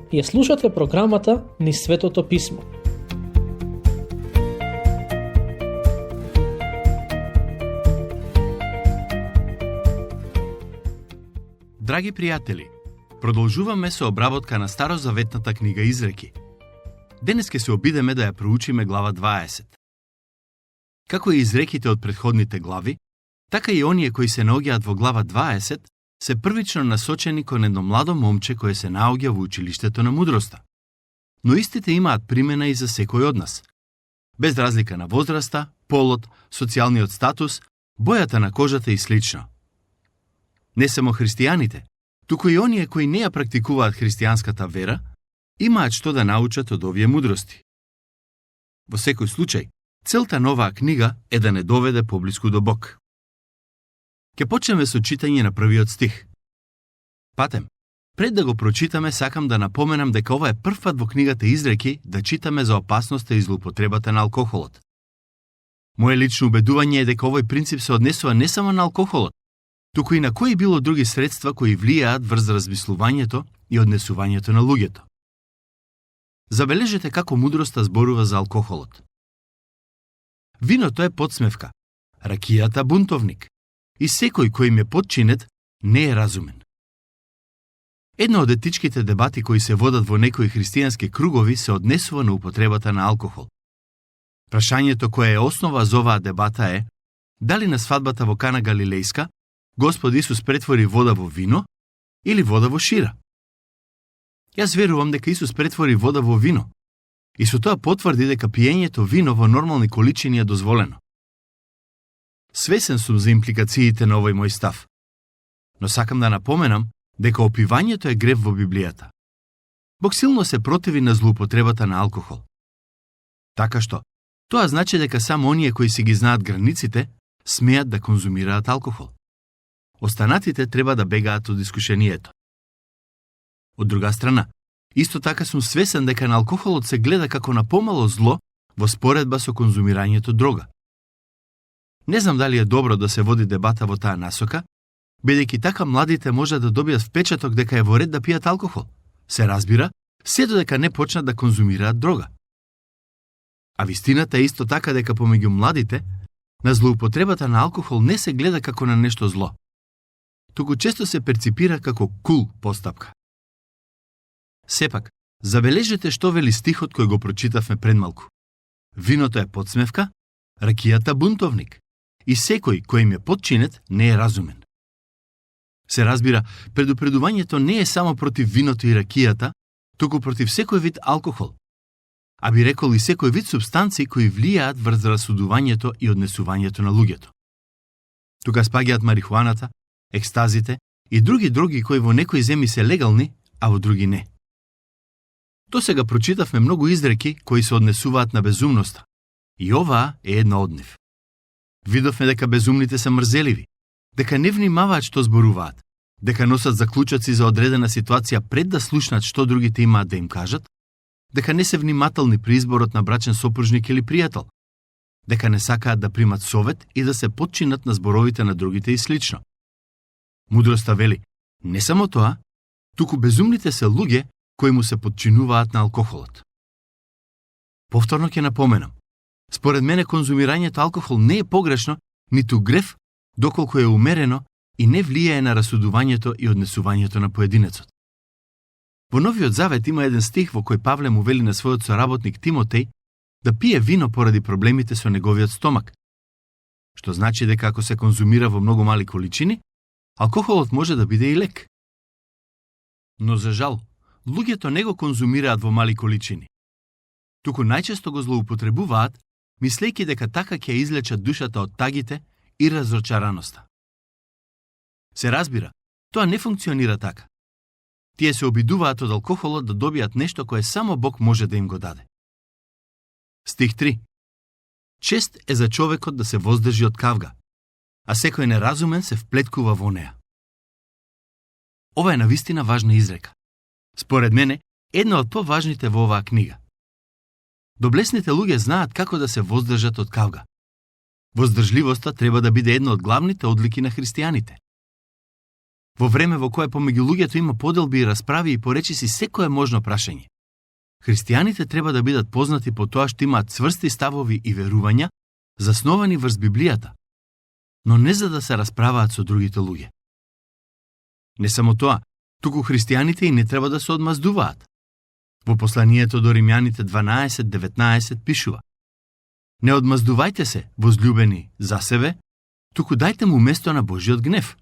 Ја слушате програмата Низ Светото Писмо. Драги пријатели, продолжуваме со обработка на старозаветната книга Изреки. Денес ке се обидеме да ја проучиме глава 20. Како и изреките од претходните глави, така и оние кои се наоѓаат во глава 20 се првично насочени кон едно младо момче кое се наоѓа во училиштето на мудроста. Но истите имаат примена и за секој од нас. Без разлика на возраста, полот, социјалниот статус, бојата на кожата и слично. Не само христијаните, туку и оние кои не ја практикуваат христијанската вера, имаат што да научат од овие мудрости. Во секој случај, целта на оваа книга е да не доведе поблиску до Бог. Ке почнеме со читање на првиот стих. Патем, пред да го прочитаме, сакам да напоменам дека ова е прв пат во книгата Изреки да читаме за опасноста и злоупотребата на алкохолот. Моje лично убедување е дека овој принцип се однесува не само на алкохолот, туку и на кои било други средства кои влијаат врз размислувањето и однесувањето на луѓето. Забележете како мудроста зборува за алкохолот. Виното е подсмевка, ракијата бунтовник, и секој кој им е подчинет не е разумен. Една од етичките дебати кои се водат во некои христијански кругови се однесува на употребата на алкохол. Прашањето кое е основа за оваа дебата е дали на свадбата во Кана Галилејска Господ Исус претвори вода во вино или вода во шира. Јас верувам дека Исус претвори вода во вино и со тоа потврди дека пиењето вино во нормални количини е дозволено. Свесен сум за импликациите на овој мој став, но сакам да напоменам дека опивањето е грев во Библијата. Бог силно се противи на злоупотребата на алкохол. Така што, тоа значи дека само оние кои си ги знаат границите смеат да конзумираат алкохол. Останатите треба да бегаат од искушението. Од друга страна, исто така сум свесен дека на алкохолот се гледа како на помало зло во споредба со конзумирањето дрога. Не знам дали е добро да се води дебата во таа насока, бидејќи така младите може да добијат впечаток дека е во ред да пијат алкохол. Се разбира, се додека не почнат да конзумираат дрога. А вистината е исто така дека помеѓу младите, на злоупотребата на алкохол не се гледа како на нешто зло, туку често се перципира како кул постапка. Сепак, забележете што вели стихот кој го прочитавме пред малку. Виното е подсмевка, ракијата бунтовник, и секој кој им е подчинет не е разумен. Се разбира, предупредувањето не е само против виното и ракијата, туку против секој вид алкохол, а би рекол и секој вид субстанции кои влијаат врз расудувањето и однесувањето на луѓето. Тука спаѓаат марихуаната, екстазите и други дроги кои во некои земји се легални, а во други не. До сега прочитавме многу изреки кои се однесуваат на безумноста, и оваа е една од нив. Видовме дека безумните се мрзеливи, дека не внимаваат што зборуваат, дека носат заклучоци за одредена ситуација пред да слушнат што другите имаат да им кажат, дека не се внимателни при изборот на брачен сопружник или пријател, дека не сакаат да примат совет и да се подчинат на зборовите на другите и слично. Мудроста вели, не само тоа, туку безумните се луѓе кои му се подчинуваат на алкохолот. Повторно ќе напоменам, според мене конзумирањето алкохол не е погрешно, ниту грев, доколку е умерено и не влијае на расудувањето и однесувањето на поединецот. Во Новиот Завет има еден стих во кој Павле му вели на својот соработник Тимотеј да пие вино поради проблемите со неговиот стомак, што значи дека ако се конзумира во многу мали количини, алкохолот може да биде и лек. Но за жал, луѓето не го конзумираат во мали количини. Туку најчесто го злоупотребуваат, мислејќи дека така ќе излечат душата од тагите и разочараноста. Се разбира, тоа не функционира така. Тие се обидуваат од алкохолот да добијат нешто кое само Бог може да им го даде. Стих 3. Чест е за човекот да се воздржи од кавга, а секој неразумен се вплеткува во неа. Ова е навистина важна изрека. Според мене, една од поважните во оваа книга. Доблесните луѓе знаат како да се воздржат од кавга. Воздржливоста треба да биде една од главните одлики на христијаните. Во време во кое помеѓу луѓето има поделби и расправи и поречиси секое можно прашање. Христијаните треба да бидат познати по тоа што имаат цврсти ставови и верувања, засновани врз Библијата, но не за да се расправаат со другите луѓе. Не само тоа, туку христијаните и не треба да се одмаздуваат. Во посланието до Римјаните 12:19 пишува: Не одмаздувајте се, возлюбени, за себе, туку дајте му место на Божиот гнев.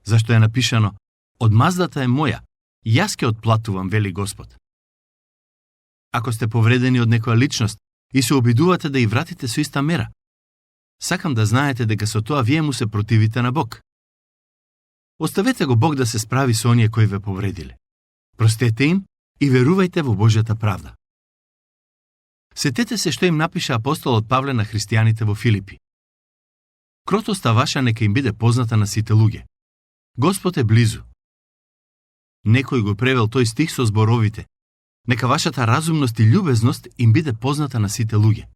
Зашто е напишано: Одмаздата е моја, јас ќе отплатувам, вели Господ. Ако сте повредени од некоја личност и се обидувате да ја вратите со иста мера, сакам да знаете дека со тоа вие му се противите на Бог. Оставете го Бог да се справи со оние кои ве повредиле. Простете им и верувајте во Божјата правда. Сетете се што им напиша апостолот Павле на христијаните во Филипи. Кротоста ваша нека им биде позната на сите луѓе. Господ е близу. Некој го превел тој стих со зборовите: Нека вашата разумност и љубезност им биде позната на сите луѓе.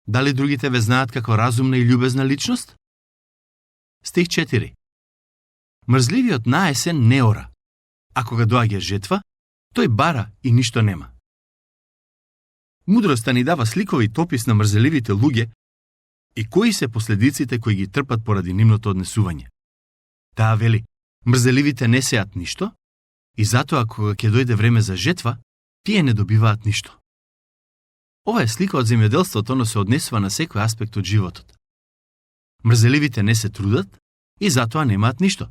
Дали другите ве знаат како разумна и љубезна личност? Стих 4. Мрзливиот на есен не ора, а кога доаѓа жетва, тој бара и ништо нема. Мудроста ни дава сликовит опис на мрзеливите луѓе и кои се последиците кои ги трпат поради нивното однесување. Таа вели: мрзеливите не сеат ништо и затоа кога ќе дојде време за жетва, тие не добиваат ништо. Ова е слика од земјоделството, но се однесува на секој аспект од животот. Мрзеливите не се трудат и затоа немаат ништо.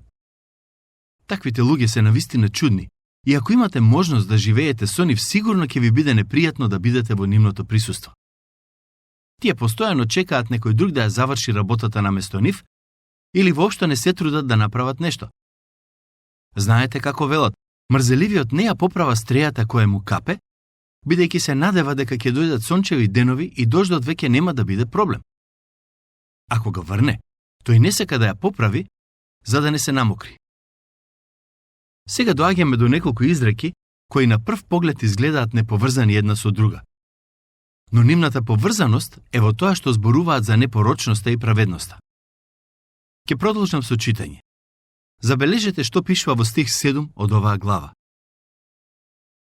Таквите луѓе се навистина чудни и ако имате можност да живеете со нив, сигурно ќе ви биде непријатно да бидете во нивното присуство. Тие постојано чекаат некој друг да ја заврши работата наместо нив или воопшто не се трудат да направат нешто. Знаете како велат: мрзеливиот не ја поправа стрејата која му капе, бидејќи се надева дека ќе дојдат сончеви денови и дождот веќе нема да биде проблем. Ако го врне, тој не сека да ја поправи, за да не се намокри. Сега доаѓаме до неколку изреки кои на прв поглед изгледаат неповрзани една со друга. Но нивната поврзаност е во тоа што зборуваат за непорочноста и праведноста. Ќе продолжам со читање. Забележете што пишува во стих 7 од оваа глава.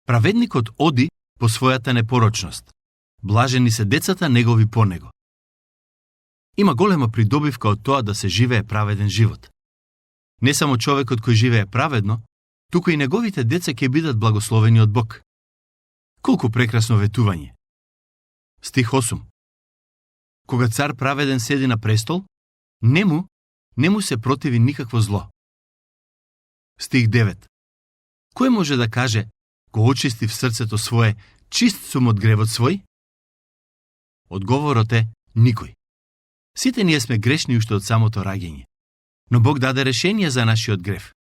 Праведникот оди по својата непорочност. Блажени се децата негови по него. Има голема придобивка од тоа да се живее праведен живот. Не само човекот кој живее праведно, туку и неговите деца ќе бидат благословени од Бог. Колку прекрасно ветување. Стих 8. Кога цар праведен седи на престол, не му се противи никакво зло. Стих 9. Кој може да каже: го очисти в срцето свое, чист сум од гревот свој? Одговорот е: никој. Сите ние сме грешни уште од самото раѓање. Но Бог даде решение за нашиот грев.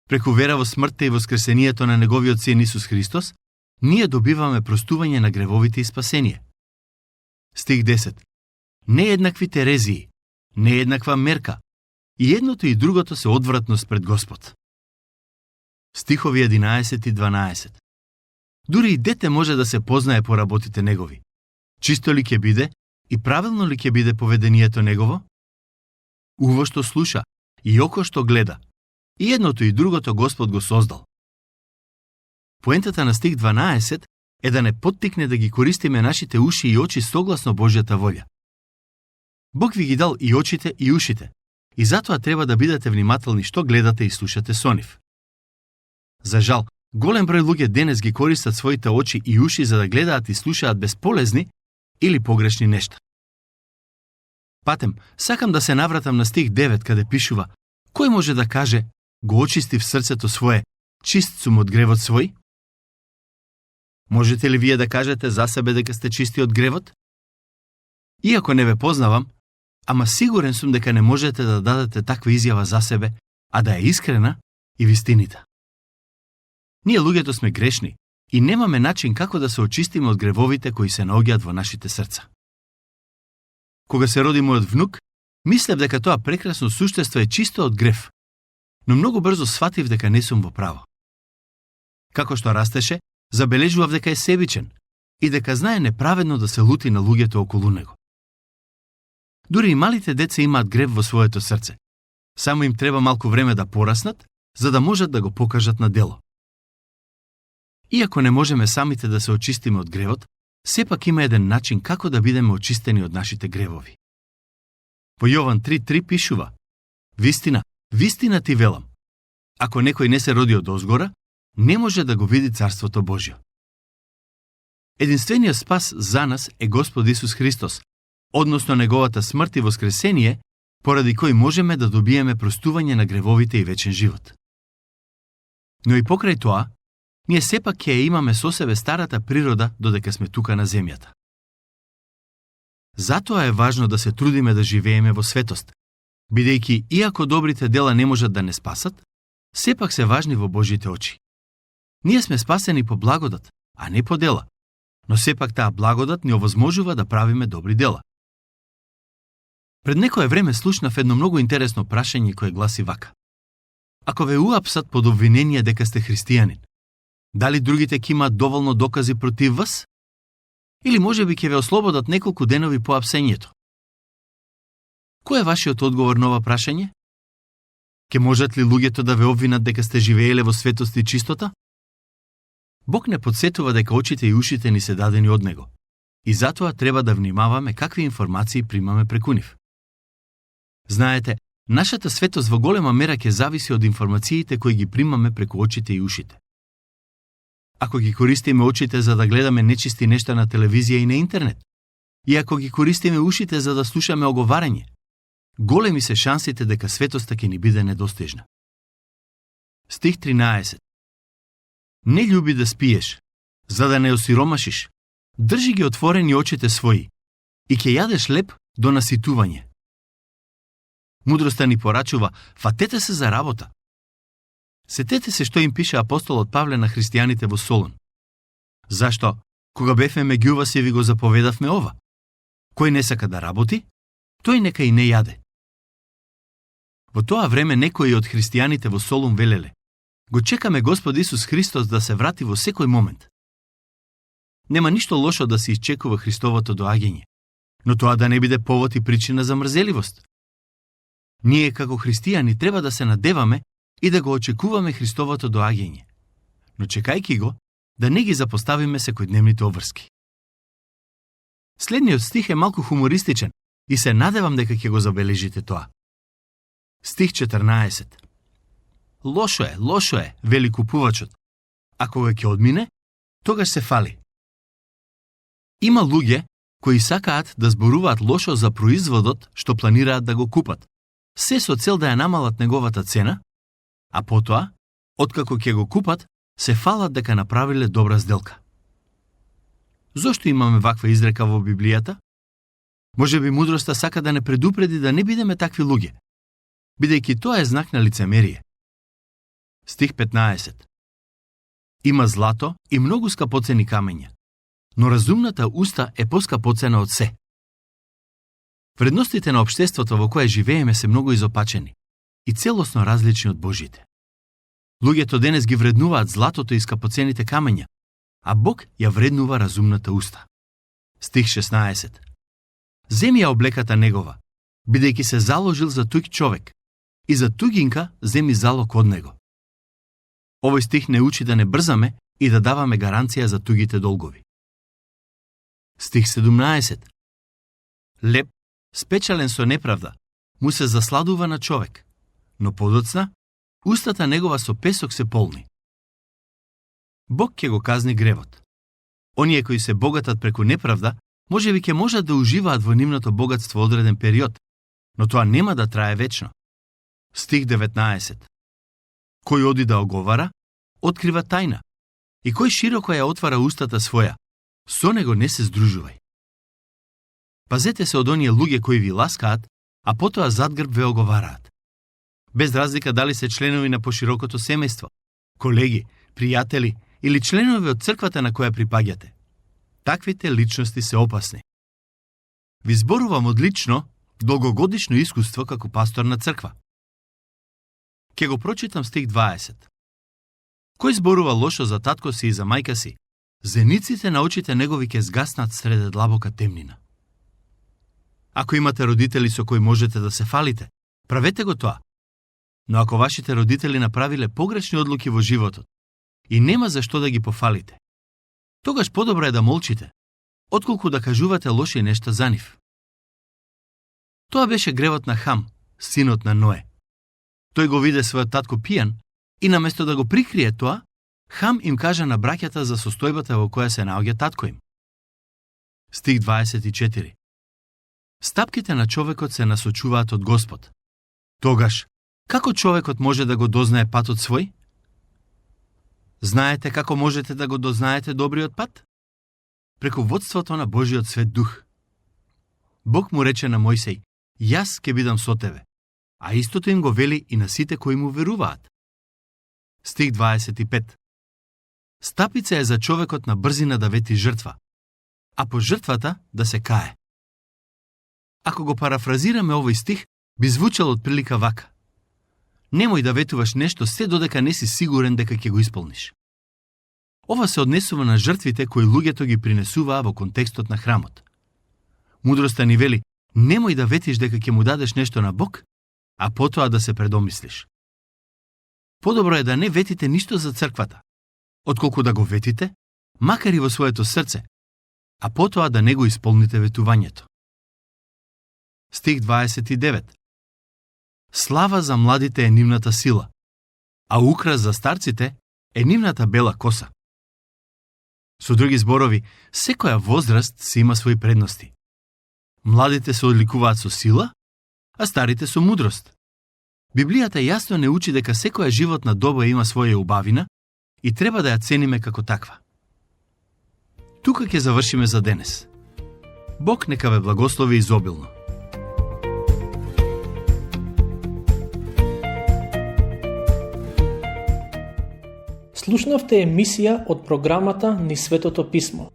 Преку вера во смртта и воскресението на неговиот син Исус Христос, ние добиваме простување на гревовите и спасение. Стих 10. Нееднакви терезии, нееднаква мерка, и едното и другото се одвратност пред Господ. Стихови 11 и 12. Дури и дете може да се познае по работите негови. Чисто ли ќе биде и правилно ли ќе биде поведението негово? Уво што слуша и око што гледа, и едното и другото Господ го создал. Поентата на стих 12 е да не поттикне да ги користиме нашите уши и очи согласно Божјата волја. Бог ви ги дал и очите и ушите, и затоа треба да бидете внимателни што гледате и слушате со нив. За жал, голем број луѓе денес ги користат своите очи и уши за да гледаат и слушаат безполезни или погрешни нешта. Патем, сакам да се навратам на стих 9 каде пишува: кој може да каже: го очисти в срцето свое, чист сум од гревот свој? Можете ли вие да кажете за себе дека сте чисти од гревот? Иако не ве познавам, ама сигурен сум дека не можете да дадете таква изјава за себе, а да е искрена и вистинита. Ние луѓето сме грешни и немаме начин како да се очистиме од гревовите кои се наоѓаат во нашите срца. Кога се роди мојот внук, мислев дека тоа прекрасно суштество е чисто од грев, но многу брзо сватив дека не сум во право. Како што растеше, забележував дека е себичен и дека знае неправедно да се лути на луѓето околу него. Дури и малите деца имаат грев во своето срце. Само им треба малку време да пораснат, за да можат да го покажат на дело. Иако не можеме самите да се очистиме од гревот, сепак има еден начин како да бидеме очистени од нашите гревови. Во Јован 3:3 пишува: Вистина, вистина ти велам, ако некој не се роди од озгора, не може да го види Царството Божјо. Единствениот спас за нас е Господ Исус Христос, односно неговата смрт и воскресение, поради кој можеме да добиеме простување на гревовите и вечен живот. Но и покрај тоа, ние сепак ќе имаме со себе старата природа додека сме тука на земјата. Затоа е важно да се трудиме да живееме во светост, бидејќи иако добрите дела не можат да не спасат, сепак се важни во Божите очи. Ние сме спасени по благодат, а не по дела, но сепак таа благодат ни овозможува да правиме добри дела. Пред некое време слушнав едно многу интересно прашање кое гласи вака: Ако ве уапсат под обвинение дека сте христијанин, дали другите ќе имаат доволно докази против вас? Или можеби ќе ве ослободат неколку денови по апсењето? Кој е вашиот одговор на ова прашање? Ке можат ли луѓето да ве обвинат дека сте живееле во светост и чистота? Бог не подсетува дека очите и ушите ни се дадени од Него, и затоа треба да внимаваме какви информации примаме преку нив. Знаете, нашата светост во голема мера ќе зависи од информациите кои ги примаме преку очите и ушите. Ако ги користиме очите за да гледаме нечисти нешта на телевизија и на интернет, и ако ги користиме ушите за да слушаме оговарање, големи се шансите дека светоста ќе ни биде недостижна. Стих 13. Не љуби да спиеш, за да не осиромашиш. Држи ги отворени очите своји и ќе јадеш леп до наситување. Мудроста ни порачува: фатете се за работа. Сетете се што им пише апостолот Павле на христијаните во Солун. Зашто, кога бевме меѓу вас и ви го заповедавме ова: кој не сака да работи, тој нека и не јаде. Во тоа време некои од христијаните во Солун велеле: го чекаме Господ Исус Христос да се врати во секој момент. Нема ништо лошо да се изчекува Христовото доаѓање, но тоа да не биде повод и причина за мрзеливост. Ние како христијани треба да се надеваме и да го очекуваме Христовото доаѓање, но чекајќи го, да не ги запоставиме секојдневните обврски. Следниот стих е малку хумористичен и се надевам дека ќе го забележите тоа. Стих 14. Лошо е, вели купувачот. А кога ќе одмине, тогаш се фали. Има луѓе кои сакаат да зборуваат лошо за производот што планираат да го купат, се со цел да ја намалат неговата цена, а потоа, откако ќе го купат, се фалат дека направиле добра сделка. Зошто имаме ваква изрека во Библијата? Можеби мудроста сака да не предупреди да не бидеме такви луѓе, бидејќи тоа е знак на лицемерие. Стих 15. Има злато и многу скапоцени камења, но разумната уста е поскапоцена од се. Вредностите на општеството во кое живееме се многу изопачени и целосно различни од Божите. Луѓето денес ги вреднуваат златото и скапоцените камења, а Бог ја вреднува разумната уста. Стих 16. Земи ја облеката негова, бидејќи се заложил за туѓ човек, и за туѓинка земи залог од него. Овој стих не учи да не брзаме и да даваме гаранција за тугите долгови. Стих 17. Леп, спечален со неправда, му се засладува на човек, но подоцна, устата негова со песок се полни. Бог ќе го казни гревот. Оние кои се богатат преку неправда, можеби ќе можат да уживаат во нивното богатство одреден период, но тоа нема да трае вечно. Стих 19. Кој оди да оговара, открива тајна, и кој широко ја отвара устата своја, со него не се здружувај. Пазете се од оние луѓе кои ви ласкаат, а потоа зад грб ве оговараат. Без разлика дали се членови на поширокото семејство, колеги, пријатели или членови од црквата на која припаѓате. Таквите личности се опасни. Ви зборувам од лично, долгогодишно искуство како пастор на црква. Ке го прочитам стих 20. Кој зборува лошо за татко си и за мајка си, зениците на очите негови ќе згаснат среде длабока темнина. Ако имате родители со кои можете да се фалите, правете го тоа, Но ако вашите родители направиле погрешни одлуки во животот и нема за што да ги пофалите, тогаш подобро е да молчите, отколку да кажувате лоши нешта за нив. Тоа беше гревот на Хам, синот на Ное. Тој го виде својот татко пијан и наместо да го прикрие тоа, Хам им кажа на браќата за состојбата во која се наоѓа татко им. Стих 24. Стапките на човекот се насочуваат од Господ. Тогаш, како човекот може да го дознае патот свој? Знаете како можете да го дознаете добриот пат? Преку водството на Божиот свет дух. Бог му рече на Мојсей: јас ќе бидам со тебе, а истото им го вели и на сите кои му веруваат. Стих 25. Стапица е за човекот на брзина да вети жртва, а по жртвата да се кае. Ако го парафразираме овој стих, би звучал отприлика вака: немој да ветуваш нешто се додека не си сигурен дека ќе го исполниш. Ова се однесува на жртвите кои луѓето ги принесуваа во контекстот на храмот. Мудроста ни вели: немој да ветиш дека ќе му дадеш нешто на Бог, а потоа да се предомислиш. Подобро е да не ветите ништо за црквата, отколку да го ветите, макар и во своето срце, а потоа да не го исполните ветувањето. Стих 29. Слава за младите е нивната сила, а украс за старците е нивната бела коса. Со други зборови, секоја возраст си има своји предности. Младите се одликуваат со сила, а старите со мудрост. Библијата јасно не учи дека секоја животна доба има своја убавина и треба да ја цениме како таква. Тука ќе завршиме за денес. Бог нека ве благослови изобилно. Слушнавте емисија од програмата Ни Светото Писмо.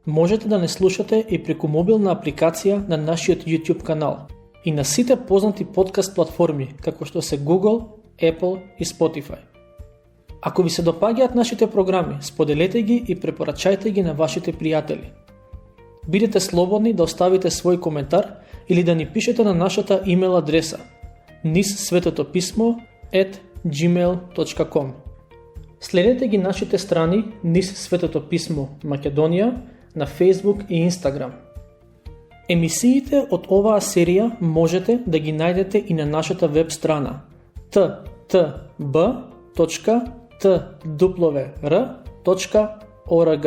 Можете да не слушате и преку мобилна апликација на нашиот YouTube канал и на сите познати подкаст платформи, како што се Google, Apple и Spotify. Ако ви се допаѓаат нашите програми, споделете ги и препорачајте ги на вашите пријатели. Бидете слободни да оставите свој коментар или да ни пишете на нашата имейл адреса nissvetotopисmo@gmail.com. Следете ги нашите страни Низ Светото Писмо Македонија на Facebook и Instagram. Емисиите од оваа серија можете да ги најдете и на нашата веб страна ttb.twr.org.